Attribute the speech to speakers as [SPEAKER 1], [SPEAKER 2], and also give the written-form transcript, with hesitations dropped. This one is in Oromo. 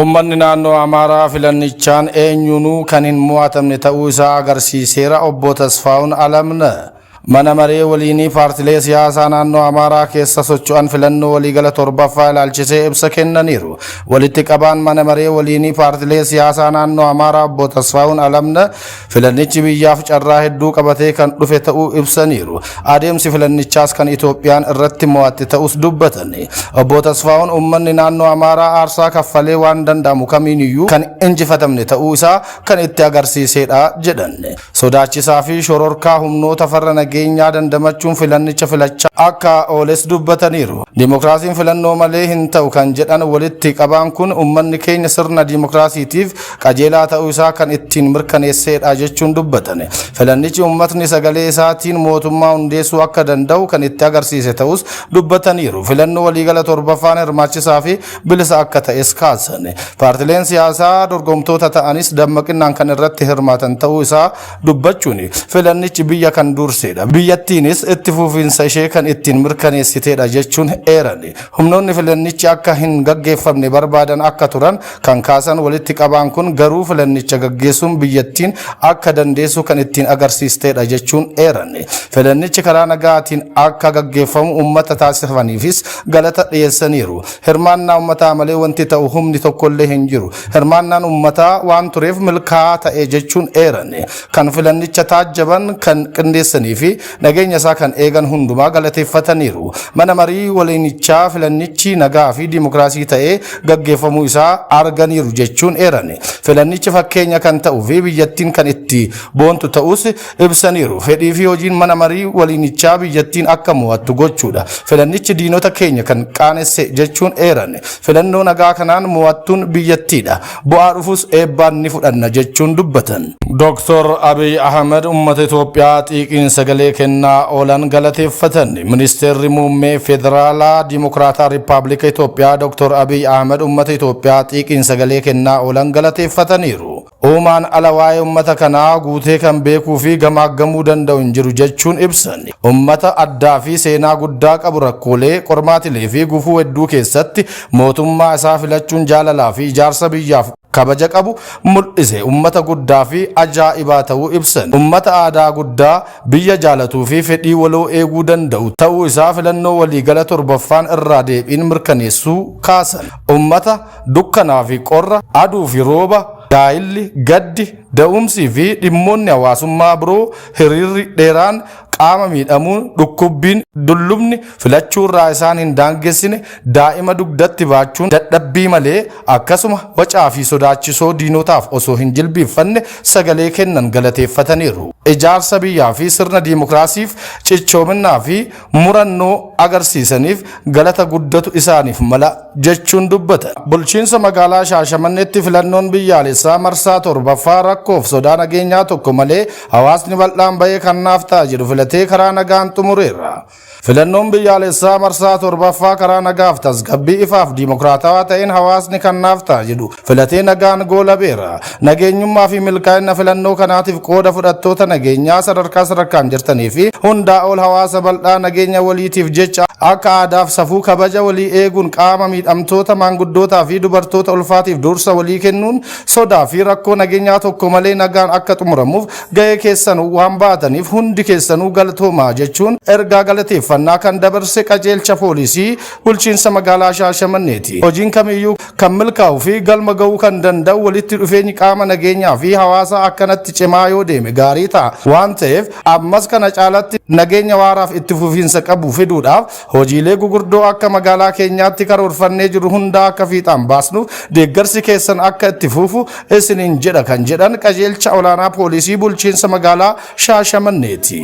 [SPEAKER 1] Uummanni naannoo Amaaraa filannichaan eenyuunuu kan hin mo'atamne ta'uu isaa agarsiiseera Obbo Tasfaa'uun Alamna. Mana maree waliinii paartilee siyaasaa naannoo Amaaraa keessa socho'an filannoo waliigala torbaffaa ilaalchisee ibsa kennaniiru. Walitti qabaan mana maree waliinii paartilee siyaasaa naannoo Amaaraa Obbo Tasfaa'uun Alamna filannichi biyyaaf carraa hedduu qabatee kan dhufe ta'uu ibsaniiru. Adeemsi filannichaas kan Itoophiyaan irratti mo'atte ta'us dubbatan. Obbo Tasfaa'uun uummanni naannoo Amaaraa aarsaa kaffalee waan danda'amu kamiiniyyuu kan injifatamne ta'uu isaa kan itti agarsiisedha jedhan. Sodaachisaa fi shororkaa humnoota farra nageenyaa dandamachuun filannicha filachaa akka ooles dubbataniiru. Dimookiraasiin filannoo malee hin ta'u kan jedhan walitti qabaan kun uummanni keenya sirna dimookiraasiitiif qajeelaa ta'uu isaa kan ittiin mirkaneessedha jechuun dubbatan. Filannichi uummatni sagalee isaatiin mootummaa hundeessuu akka danda'u kan itti agarsiise ta'us dubbataniiru. Filannoo waliigala torbaffaan hirmaachisaa fi bilisa akka ta'es kaasan. Paartileen siyaasaa dorgomtoota ta'anis dammaqinaan kan irratti hirmaatan ta'uu isaa dubbachuun filannichi biyya kan dursedha. Biyyattiinis itti fufiinsa ishee kan ittiin mirkaneessitedha jechuun eeran. Humnoonni filannichi akka hin gaggeeffamne barbaadan akka turan kan kaasan walitti qabaan kun garuu filannicha gaggeessuun biyyattiin akka dandeessu kan ittiin agarsiistedha jechuun eeran. Filannichi karaa nagaatiin akka gaggeeffamu uummata taasifaniifis galata dhiyeessaniiru. Hirmaannaa uummataa malee wanti ta'u humni tokkollee hin jiru. Hirmaannaan uummataa waan tureef milkaa'aa ta'e jechuun eeran. Kan filannicha taajjaban kan qindeessanii fi nageenya isaa kan eegan hundumaa galateeffataniiru. Mana marii waliinichaa filannichi nagaa fi dimookiraasii ta'ee gaggeeffamuu isaa arganiiru jechuun eeran. Filannichi fakkeenya kan ta'uu fi biyyattiin kan itti boontu ta'us ibsaniiru. Fedhii fi hojiin mana marii waliinichaa biyyattiin akka mo'attu gochuudha. Filannichi diinota keenya kan qaanesse jechuun eeran. Filannoo nagaa kanaan mo'attuun biyyattiidha. Bu'aa dhufus eebbaan ni fudhanna jechuun dubbatan. Dooktor Abiy Ahmed uummata Itoophiyaa xiiqiin sagalee kennaa oolan galateeffatan. Ministeerri muummee Federaalaa Dimokiraataa Rippaabilika Itoophiyaa Dooktor Abiy Ahmed uummata Itoophiyaa xiiqiin sagalee kennaa oolan galateeffataniiru. Uumaan ala waa'ee uummata kanaa guutee kan beekuu fi gamaaggamuu danda'u hin jiru jechuun ibsan. Uummata addaa fi seenaa guddaa qabu rakkoolee qormaatilee fi gufuu hedduu keessatti mootummaa isaa filachuun jaalalaa fi ijaarsa biyyaaf kabaja qabu mul'ise uummata guddaa fi ajaa'ibaa ta'uu ibsan. Uummata aadaa guddaa biyya jaalatuu fi fedhii waloo eeguu danda'u ta'uu isaa filannoo waliigala torbaffaan irraa deebiin mirkaneessuu kaasan. Uummata dukkanaa fi qorra, aduu fi rooba, gaa'illi, gaddi, da'umsii fi dhimmoonni hawaasummaa biroo hiriirri dheeraan qaama miidhamuun dhukkubbiin dullumni filachuurraa isaan hin daangessine daa'ima dugdatti baachuun dadhabbii malee akkasuma wacaa fi sodaachisoo diinotaaf osoo hin jilbiiffanne sagalee kennan galateeffataniiru. Ijaarsa biyyaa fi sirna diimokiraasiif cichoominaa fi murannoo agarsiisaniif galata guddatu isaaniif mala jechuun dubbatan. Bulchiinsa magaalaa Shaashamanneetti filannoon biyyaalessaa marsaa torbaffaa rakkoof sodaa nageenyaa tokko malee hawaasni bal'aan bahee kan naaf ta'a jedhu filatee karaa nagaan xumureera. Filannoon biyyaalessaa marsaa torbaffaa karaa nagaaf tasgabbii ifaaf diimokiraatawaa ta'een hawaasni kan naaf ta'a jedhu filatee nagaan goolabeera. Nageenyummaa fi milkaa'ina filannoo kanaatiif qooda fudhattoota nageenyaa sadarkaa sadarkaan jirtanii fi hundaa ol hawaasa bal'aa nageenya waliitiif jecha akka aadaaf safuu kabaja walii eeguun qaama miidhamtoota maanguddootaa fi dubartoota ulfaatiif dursa walii kennuun sodaa fi rakkoo nageenyaa tokko malee nagaan akka xumuramuuf ga'ee keessan waan baataniif hundi keessanuu galatoomaa jechuun ergaa galateeffannaa kan dabarse qajeelcha poolisii bulchiinsa magaalaa Shaashamanneeti. Hojiin kamiyyuu kan milkaa'uu fi galma ga'uu kan danda'u walitti dhufeenyi qaama nageenyaa fi hawaasa akkanatti cimaa yoo deeme gaarii ta'a waan ta'eef ammas kana caalatti nageenya waaraaf itti fufiinsa qabu fiduudhaaf hojiilee gugurdoo akka magaalaa keenyaatti karoorfannee jiru hundaa akka fiixaan baasnuuf deeggarsi keessan akka itti fufu isiniin jedha kan jedhan qajeelcha olaanaa poolisii bulchiinsa magaalaa Shaashamanneeti.